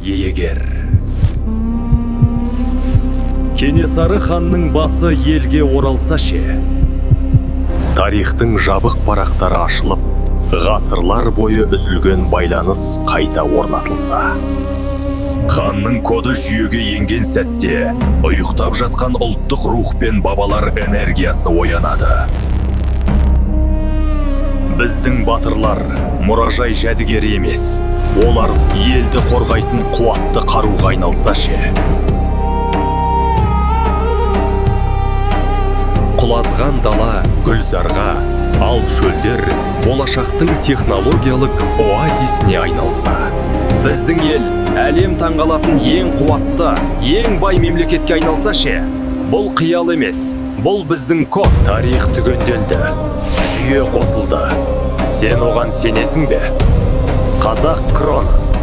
Егер Кенесары ханның басы елге оралса ше? Тарихтың жабық парақтары ашылып, ғасырлар бойы үзілген байланыс қайта орнатылса. Ханның коды жүйеге енген сәтте ұйықтап жатқан ұлттық рух пен бабалар энергиясы оянады. Біздің батырлар мұражай жәдігері емес, олар елді қорғайтын қуатты қаруға айналса ше? Құлазыған дала гүлзарға, ал шөлдер болашақтың технологиялық оазисіне айналса. Біздің ел әлем таңғалатын ең қуатты, ең бай мемлекетке айналса ше? Бұл қиял емес, бұл біздің код. Тарих түгенделді, жүйе қосылды. Сен оған сенесің бе? Қазақ Кронос.